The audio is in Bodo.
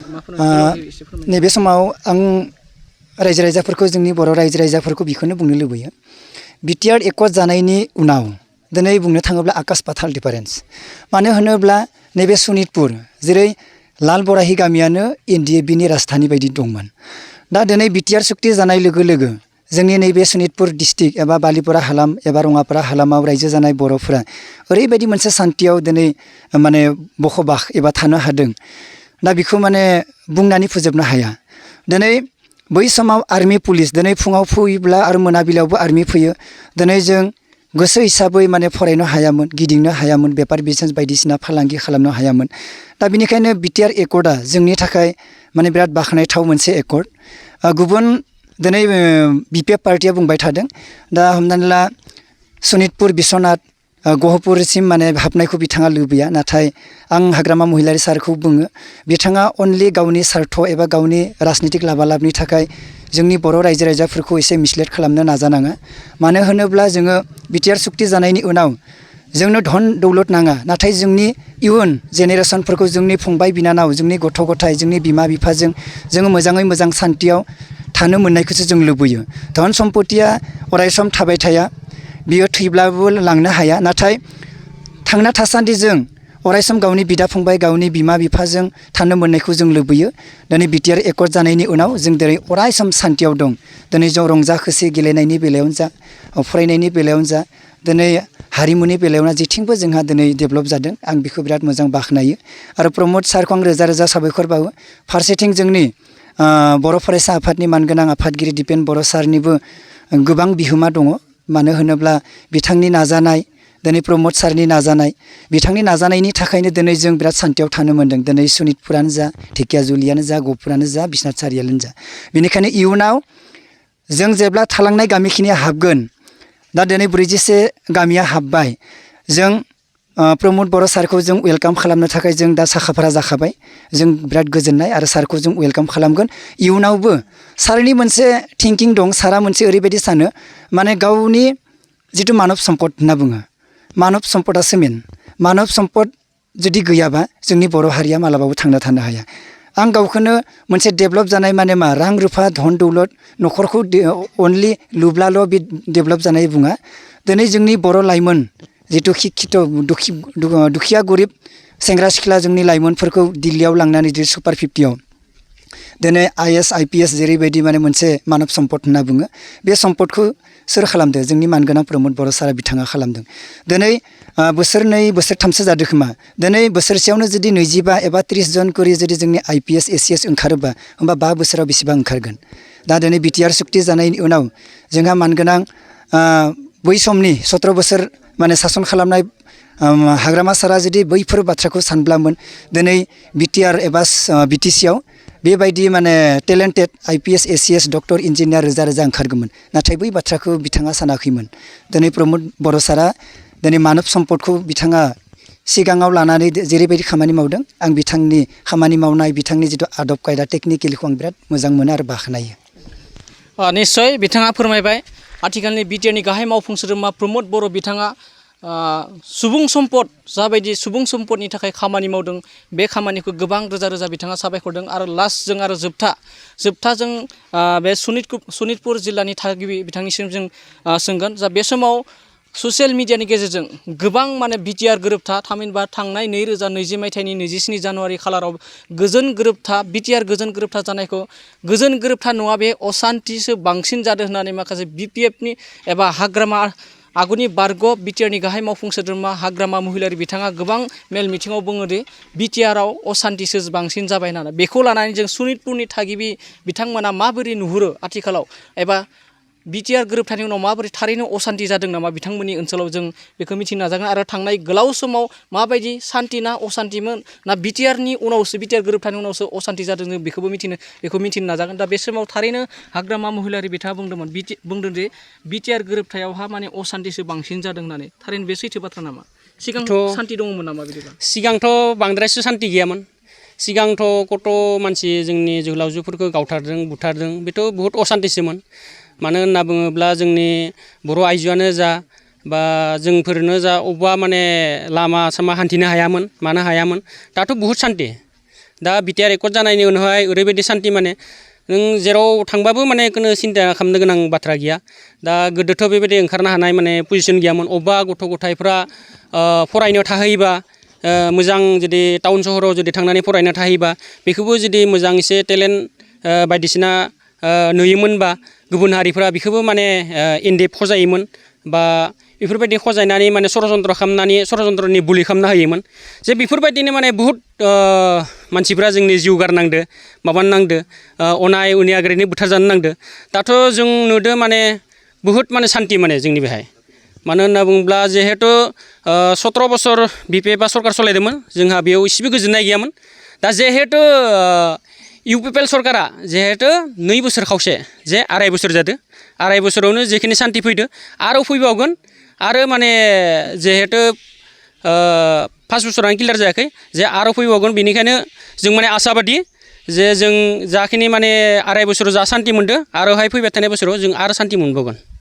नैबे समाव आं रायजो राजाफोरखौ जोंनि बर' रायजो राजाफोरखौ बेखौनो बुंनो लुबैयो बिटिआर एकर्ड जानायनि उनाव दिनै बुंनो थाङोब्ला आकाश पाताल डिफारेन्स मानो होनोब्ला नैबे सनितपुर जेरै लाल बराहि गामियानो एनडिएफबिनि राजधानी बायदि दंमोन दा दिनै बिटिआर सुक्ति जानाय लोगो लोगो जोंनि नैबे सनितपुर डिस्ट्रिक्ट एबा बालिपरा हालाम एबा रङापारा हालामाव रायजो जानाय बर'फोरा ओरैबायदि मोनसे सान्थियाव दिनै माने बखबास एबा थानो हादों दा बेखौ माने बुंनानै फोजोबनो हाया दिनै बै समाव आर्मी पुलिस दिनै फुङाव फैयोब्ला आरो मोनाबिलियावबो आर्मी फैयो दिनै जों गोसो हिसाबै माने फरायनो हायामोन गिदिंनो हायामोन बेफार बिजनेस बायदिसिना फालांगि खालामनो हायामोन दा बेनिखायनो बिटिआर एकर्डआ जोंनि थाखाय माने बिराद बाख्नायथाव मोनसे एकर्ड गुबुन दिनै बिपिएफ पार्टिया बुंबाय थादों दा हमनानै ला सनितपुर बिश्वनाथ गहपुरसिम माने हाबनायखौ बिथाङा लुबैया नाथाय आं हाग्रामा महिलारी सारखौ बुङो बिथाङा अनलि गावनि सार्थ एबा गावनि राजनितिक लाबालाबनि थाखाय जोंनि बर' रायजो राजाफोरखौ एसे मिसलेट खालामनो नाजानाङा मानो होनोब्ला जोङो बिटिआर सुक्ति जानायनि उनाव जोंनो धन दौलत नाङा नाथाय जोंनि इयुन जेनेरेसनफोरखौ जोंनि फंबाय बिनानाव जोंनि गथ' गथाय जोंनि बिमा बिफाजों जोङो मोजाङै मोजां सान्थियाव थानो मोननायखौसो जों लुबैयो धन सम्पतिया अरायसम थाबाय थाया बियो थैब्लाबो लांनो हाया नाथाय थांना थासान्दि जों अरायसम गावनि बिदा फंबाय गावनि बिमा बिफाजों थानो मोननायखौ जों लुबैयो दिनै बिटिआर एकर्ड जानायनि उनाव जों दिनै अरायसम सान्थियाव दं दिनै जों रंजा खुसि गेलेनायनि बेलायावनो जा फरायनायनि बेलायावनो जा दिनै हारिमुनि बेलायावनो जेथिंबो जोंहा दिनै डेभेलप जादों आं बेखौ बिराद मोजां बाख्नायो आरो प्रमद सारखौ आं रोजा रोजा साबायखर बावो फारसेथिं जोंनि बर' फरायसा आफादनि मानगोनां आफादगिरि दिपेन बर' सारनिबो गोबां बिहोमा दङ मानो होनोब्ला बिथांनि नाजानाय दिनै प्रमद सारनि नाजानाय बिथांनि नाजानायनि थाखायनो दिनै जों बिराद सान्थियाव थानो मोन्दों दिनै सनितपुरानो जा ढेकियाजुलियानो जा गहपुरानो जा बिश्वनाथ सारियालियानो जा बेनिखायनो इयुनाव जों जेब्ला थालांनाय गामिखिनिया हाबगोन दा दिनै 47 गामिया हाबबाय जों प्रमद बर' सारखौ जों वेलकाम खालामनो थाखाय जों दा साखाफारा जाखाबाय जों बिराद गोजोननाय आरो सारखौ जों वेलकाम खालामगोन इयुनावबो सारनि मोनसे थिंकिं दं सारा मोनसे ओरैबायदि सानो माने गावनि जिथु मानब सम्पद होनना बुङो मानब सम्पदासो मेन मानब सम्पद जुदि गैयाबा जोंनि बर' हारिया मालाबाबो थांना थानो हाया आं गावखौनो मोनसे डेभेलप जानाय माने मा रां रुफा धन दौलत न'खरखौ अनलि लुब्लाल' बे डेभेलप जानाय बुङा दिनै जोंनि बर' लाइमोन जिथु शिक्षित दुखिया गरिब सेंग्रा सिख्ला जोंनि लाइमोनफोरखौ दिल्लीयाव लांनानै जे सुपार 50आव दिनै आइएस आइपिएस जेरैबायदि माने मोनसे मानब सम्पद होनना बुङो बे सम्पदखौ सोर खालामदो जोंनि मानगोनां प्रमद बर' सारा बिथाङा खालामदों दिनै बोसोरनै बोसोरथामसो जादों खोमा दिनै बोसोरसेयावनो जुदि 25 एबा 30 जन करि जुदि जोंनि आइपिएस एसिएस ओंखारोबा होमबा 5 बोसोराव बेसेबां ओंखारगोन दा दिनै बिटिआर सुक्ति जानायनि उनाव जोंहा मानगोनां बै समनि 17 बोसोर माने सासन खालामनाय हाग्रामा सारा जुदि बैफोर बाथ्राखौ सानब्लामोन दिनै बिटिआर एबा बिटिसिआव बेबायदि माने talented IPS ACS doctor engineer रोजा रोजा ओंखारगौमोन नाथाय बै बाथ्राखौ बिथाङा सानाखैमोन दिनै प्रमद बर' सारा दिनै मानब सम्पदखौ बिथाङा सिगाङाव लानानै जेरैबायदि खामानि मावदों आं बिथांनि खामानि मावनाय बिथांनि जिथु आदब खायदा टेकनिकेलखौ आं बिराद मोजां मोनो आरो बाख्नायो निश्चय बिथाङा फोरमायबाय आथिखालनि बिटिआरनि गाहाय मावफुं सोद्रोमा प्रमद बर' बिथाङा सुबुं सम्पद जाबायदि सुबुं सम्पदनि थाखाय खामानि मावदों बे खामानिखौ गोबां रोजा रोजा बिथाङा साबायखरदों आरो लास्टजों आरो जोबथा जों बे सनितपुर जिल्लानि थागिबि बिथांनिसिम जों सोंगोन जा बे समाव ससियेल मिडियानि गेजेरजों गोबां माने बिटिआर गोरोबथा थामहिनबा थांनाय 2020 मायथाइनि 27 जानुवारि खालाराव गोजोन गोरोबथा बिटिआर गोजोन गोरोबथा जानायखौ गोजोन गोरोबथा नङा बे असान्थिसो बांसिन जादों होननानै माखासे बिपिएफनि एबा हाग्रामा आगुनि बारग' बिटिआरनि गाहाय मावफुं सोद्रोमा हाग्रामा महिलारी बिथाङा गोबां मेल मिथिङाव बुङोदि बिटिआराव असान्थिसो बांसिन जाबाय होननानै बेखौ लानानै जों सनितपुरनि थागिबि बिथांमोना माबोरै नुहुरो आथिखालाव एबा बिटिआर गोरोबथानि उनाव माबोरै थारैनो असान्थि जादों नामा बिथांमोननि ओनसोलाव जों बेखौ मिथिनो नाजागोन आरो थांनाय गोलाव समाव माबायदि सान्थि ना असान्थिमोन ना बिटिआरनि उनावसो बिटिआर गोरोबथानि उनावसो असान्थि जादों जों बेखौ मिथिनो नाजागोन दा बे समाव थारैनो हाग्रामा महिलारी बिथाङा बुंदों दि बिटिआर गोरोबथायावहा माने असान्थिसो बांसिन जादों होननानै थारैनो बे सैथो बाथ्रा नामा सिगांथ' सान्थि दङमोन नामा बिदिबा सिगांथ' बांद्रायसो सान्थि गैयामोन सिगांथ' गथ' मानसि जोंनि जोहोलावजोफोरखौ गावथारदों बुथारदों बेथ' बहुत असान्थिसोमोन मानो होनना बुङोब्ला जोंनि बर' आइजोआनो जा बा जोंफोरनो जा अबेबा माने लामा सामा हान्थिनो हायामोन मानो हायामोन दाथ' बहुत सान्थि दा बिटिआर एकर्ड जानायनि उनावहाय ओरैबायदि सान्थि माने नों जेराव थांबाबो माने खुनु सिन्था खालामनो गोनां बाथ्रा गैया दा गोदोथ' बेबायदि ओंखारनो हानाय माने पजिसन गैयामोन अबेबा गथ' गथायफ्रा फरायनो थाहैयोबा मोजां जुदि टाउन सहराव जुदि थांनानै फरायनो थाहैयोबा बेखौबो जुदि मोजां एसे टेलेन्ट बायदिसिना नुयोमोनबा गुबुन हारिफ्रा बेखौबो माने इनडेप खजायोमोन बा बेफोरबायदि खजायनानै माने षड़यन्त्र खालामनानै षड़यन्त्रनि बुलि खालामना होयोमोन जे बेफोरबायदिनो माने बुहुत मानसिफ्रा जोंनि जिउ गारनांदो माबानो नांदो अनाय अनियागरिनि बुथारजानो नांदो दाथ' जों नुदो माने बुहुत माने सान्थि माने जोंनि बेहाय मानो होनना बुङोब्ला जिहेतु 17 बोसोर बिपिएफआ सरकार सलायदोंमोन जोंहा बेयाव इसेबो गोजोननाय गैयामोन दा जिहेतु इउपिपिएल सरकारा जिहेतु 2 बोसोर खावसे जे 2.5 बोसोर जादों 2.5 बोसोरावनो जेखिनि सान्थि फैदो आरो फैबावगोन आरो माने जिहेतु 5 बोसोरानो क्लियार जायाखै जे आरो फैबावगोन बेनिखायनो जों माने आसाबादि जे जों जाखिनि माने 2.5 बोसोराव जा सान्थि मोनदों आरोहाय फैबाय थानाय बोसोराव जों आरो सान्थि मोनबावगोन।